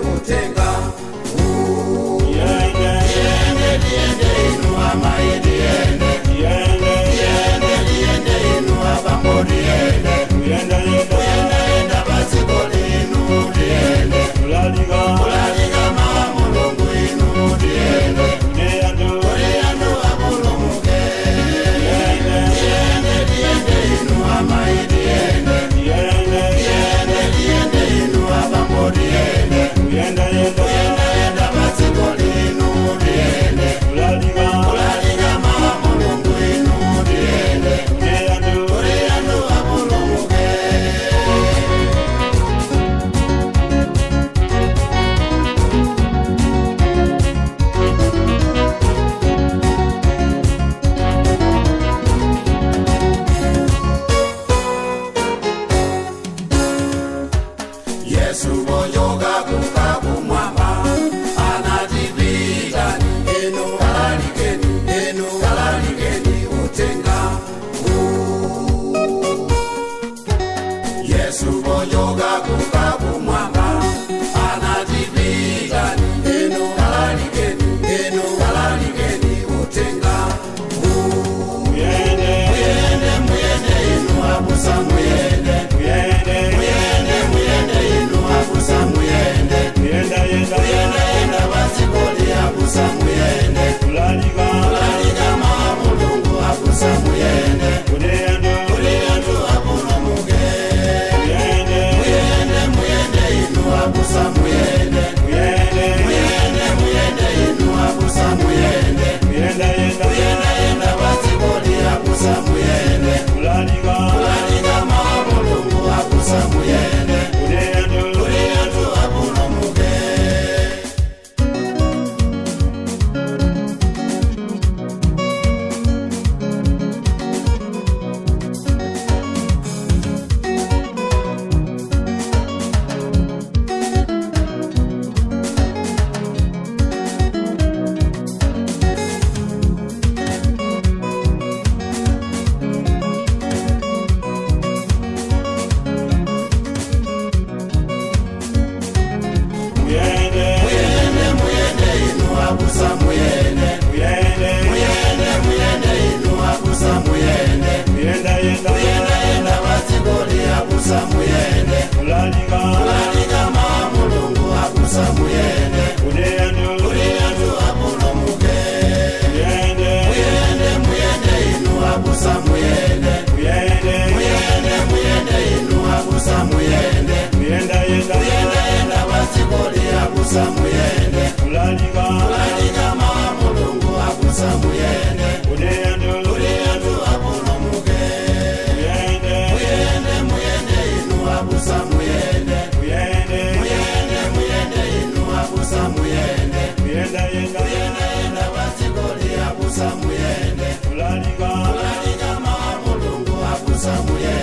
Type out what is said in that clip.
Utenga. Tiende, tiende inu amayi, tiende. Tiende, tiende inu abambo, tiende. Kuyendayenda padziko linu, tiende. Kulalika mawu a Mulungu inu, tiende. Kuti anthu apulumuke. Tiende, tiende inu amayi, tiende. Tiende, tiende inu abambo, tiende. Kuyendayenda padziko linu, tiende. Kulalika mawu a Mulungu inu, tiende. Kuti anthu apulumuke. Yesu pochoka kuka kumwamba anatipitani inu, kalalikeni inu, kalalikeni utenga. Yesu pochoka kuka kumwamba anatipitani inu, kalalikeni inu, kalalikeni utenga. Muyende, muyende inu abusa, muyende. Muyende, muyende inu abusa, muyende. Kuyendayenda padzikoli, abusa, muyende. Kulalika mawu a Mulungu, abusa, muyende. Kuti anthu apulumuke. Muyende, muyende inu abusa, muyende. Muyende, muyende inu abusa, muyende. Kuyendayenda padzikoli, abusa, muyende. Kulalika mawu a Mulungu, abusa, muyende. Kuti anthu apulumuke. Muyende, muyende inu abusa, muyende. Muyende, muyende inu abusa, muyende. Kuyendayenda padzikoli, abusa, muyende. Kulalika mawu a Mulungu, abusa, muyende. Kuti anthu apulumuke. Muyende, muyende inu abusa, muyende. Muyende, muyende inu abusa, muyende. Kuyendayenda padzikoli, abusa, muyende. Kulalika mawu a Mulungu, abusa, muyende. Kuti anthu apulumuke. Muyende, muyende inu abusa, muyende. Muyende, muyende inu abusa, muyende. Kuyendayenda padzikoli, abusa, muyende. Kulalika mawu a Mulungu, abusa, muyende.